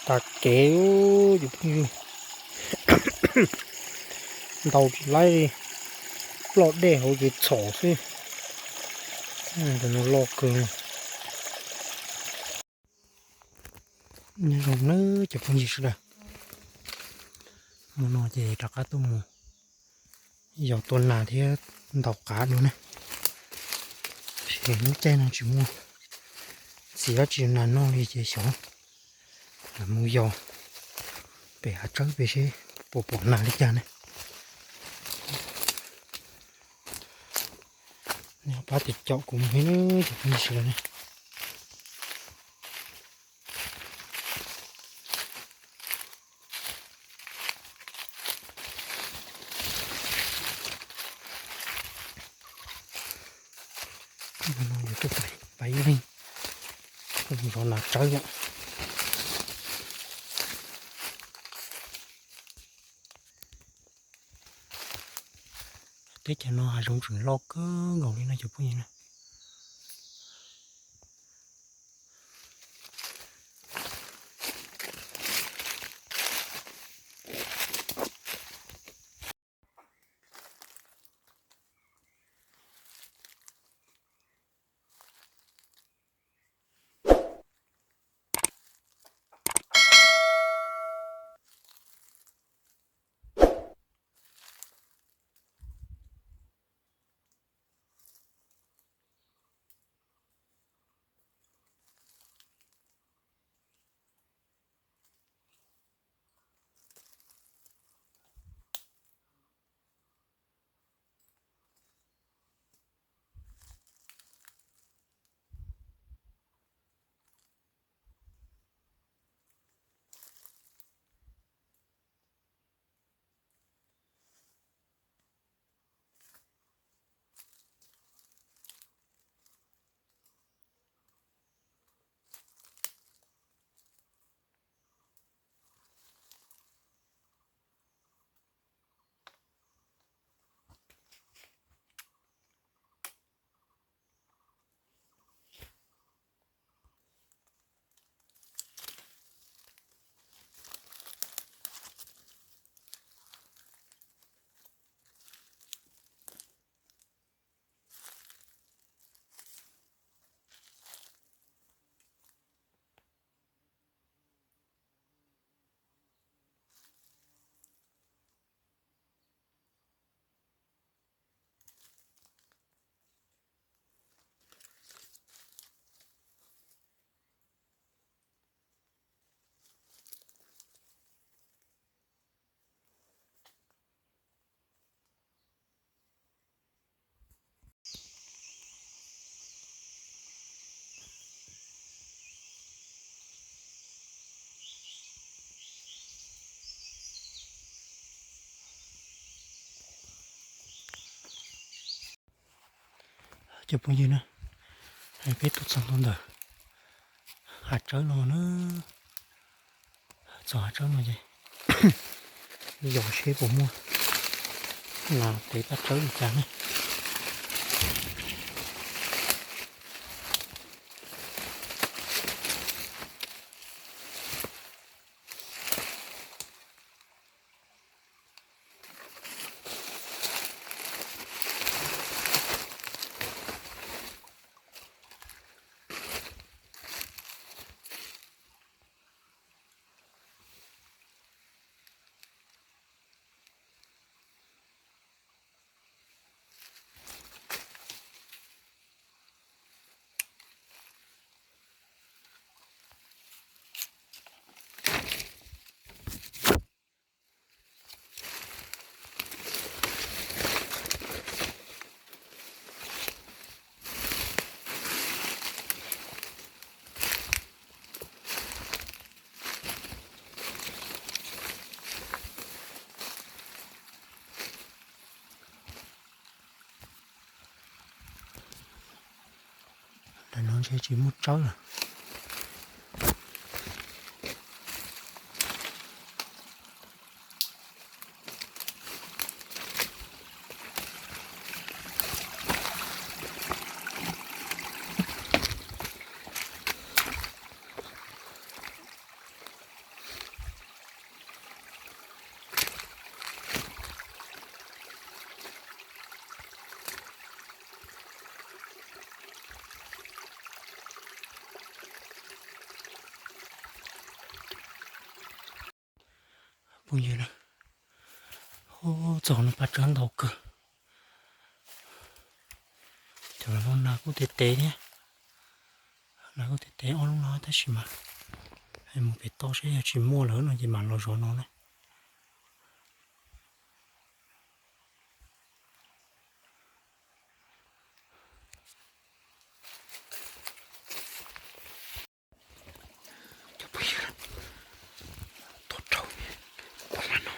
Tag kev, cov phooj ywg, ntaus tsis laib li, ploj dej hauv ces txhom xwb. Tus no loj kawg. Nyob zoo nawb cov phooj ywg sawv daws, hmo no ces rov qab tuaj mus yos tua nas thiab ntaus qav dua na. Tab sis lub caij no tsis muaj txiv dab tsi nas noj li ces xyov lam mus yos pem hav tsawb pem seb puas pom nas li cas ne. Nej pab tiv caum kuv mus thiab cov phooj ywg sawv daws ne. Hmo no yuav tuaj pais ib leeg, zov nas tsawb yom. Teb chaws no hav zoov tseem loj kawg nkaus li no cov phooj ywg na. Cov phooj ywg na, peb tuaj txog ntua ntawm hav tsawb no na, txog hav tsawb no ces yos seb puas muaj nas tev paj tsawb li cas ne. Ntawm no ntshe tsis muaj tsawb lawm. Phooj ywg na, txog no paj tsawb ntau kawg. Cov lub nas kuj tes tes thiab, nas kuj tes tes ob lub no tab sis mas mus pem toj saib yog tsis muaj lawm no ces mam los zov no na. Cov phooj ywg, tau rau tau mas no.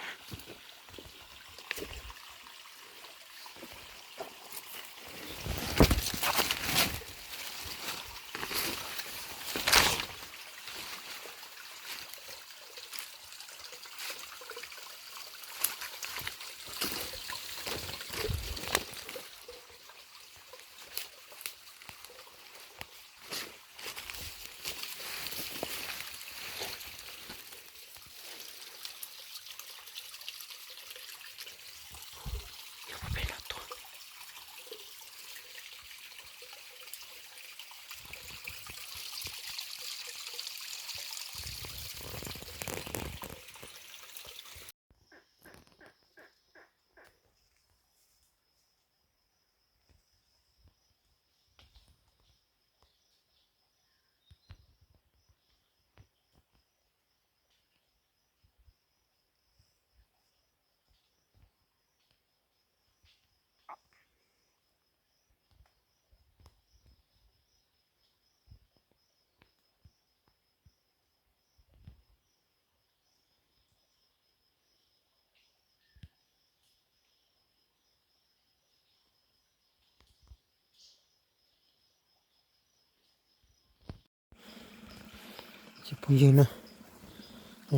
Ces phooj ywg na,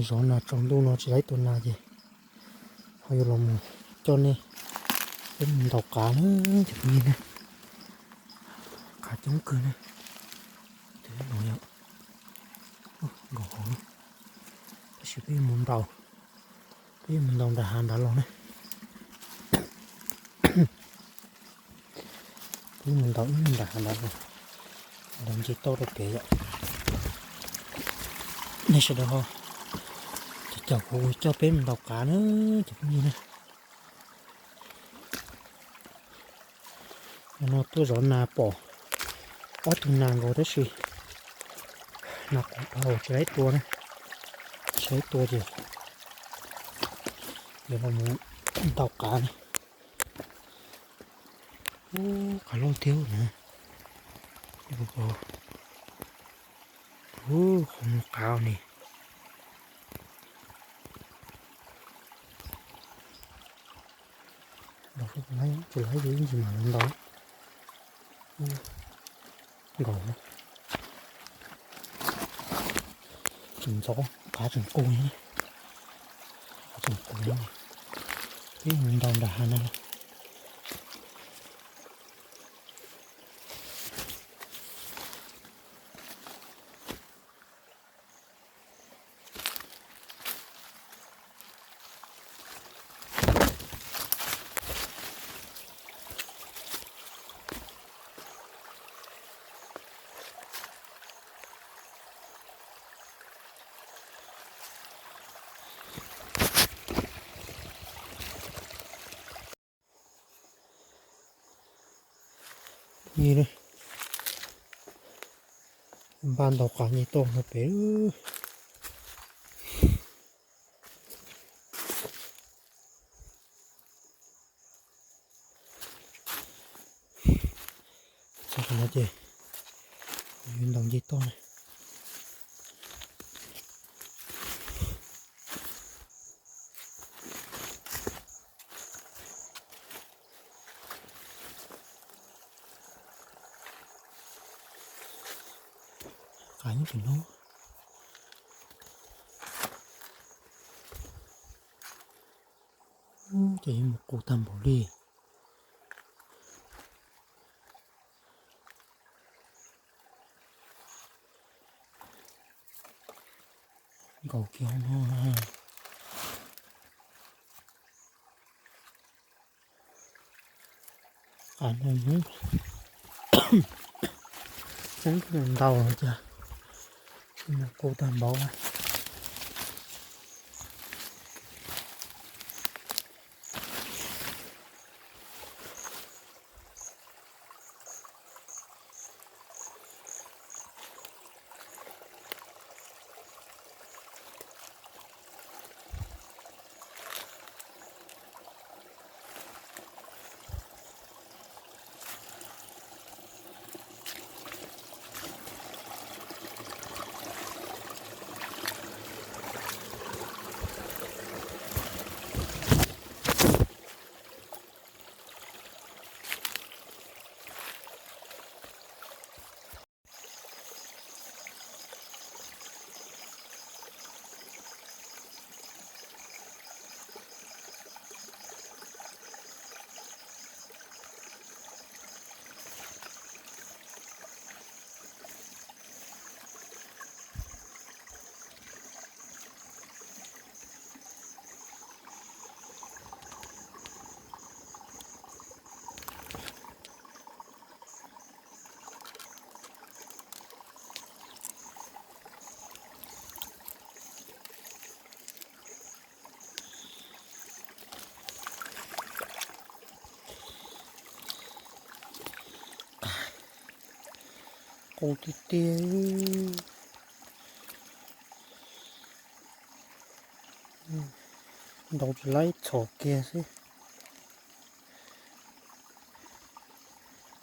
zov nas tsaus ntuj no tsis tau ib tug nas ces ho yuav los mus coj nej peb mus ntaus qav na ces phooj ywg na. Qav coob kawg na. Tus no yog nkaus hauv, tab sis peb yuav mus ntaus, peb yuav mus ntaus nram hav nrad los na. Peb mus ntaus ib nram hav nrad los, ntaus nce toj rau pem yom. Nej sawv daws ho caum kuv coj peb mus ntaus qav na cov phooj ywg na. No tuaj zov nas pom ob tug nas nkaus tab sis nas qhuav dhau tsis tau ib tua na, tsis tau ib tua ces yuav los mus ntaus qav na. Ub, qav loj thiab na. Ub, qhov muag qav ne. Los tsis los ib ntsis mam li ntaus. Nkaus, tseem ntxov, qav tseem qus, qav tseem qus, peb mus ntaus nram hav no. Npaj ntaus qav nce toj no pem. Txog qhov no ces yuav ntaus nce toj na. Qav nyob pem no. Ces yuav mus qus tag npaum li. Nkaus kiag no. Qav no mus, mus ntaus cas mus qus tag npaum. Qus tiag tiag. Ntaus tsis laib, txhom kiag xwb.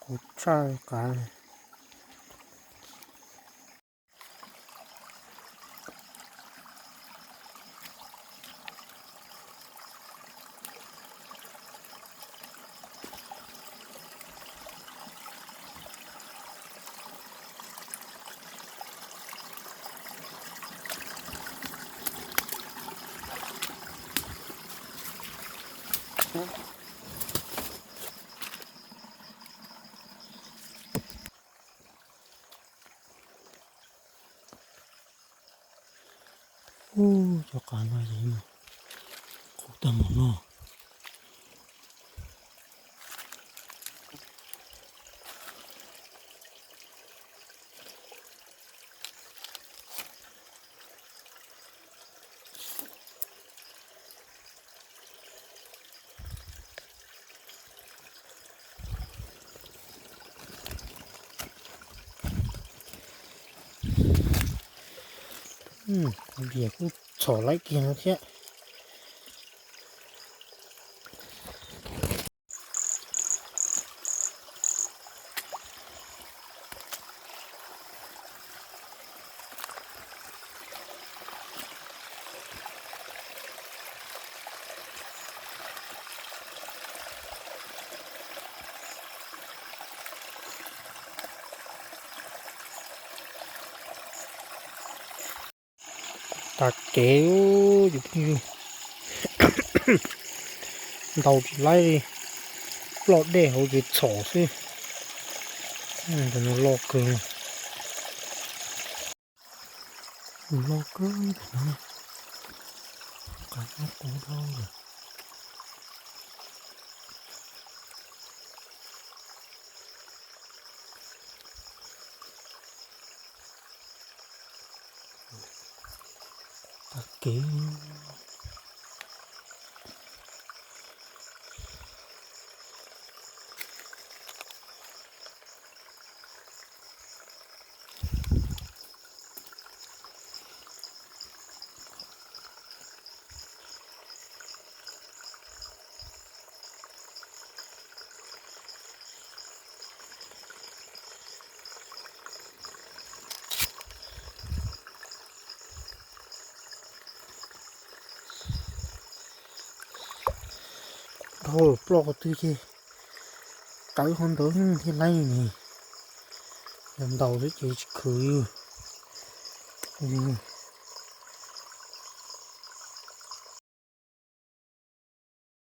Qus tshaj li qav. Ub, cov qav no yog qus tag npaum no. Diam kuj txhom laib kiag no thiab. Tag kev, cov phooj ywg, ntaus tsis laib li, ploj dej hauv ces txhom xwb. Tus no loj kawg, loj kawg tus no, qav nyob qub dhau lawm. Tag kev. Dhau lawm, ploj qhov twg ces qawv qhov ntawd thiaj laib ne. Yog ntaus xwb ces tsis khwv li.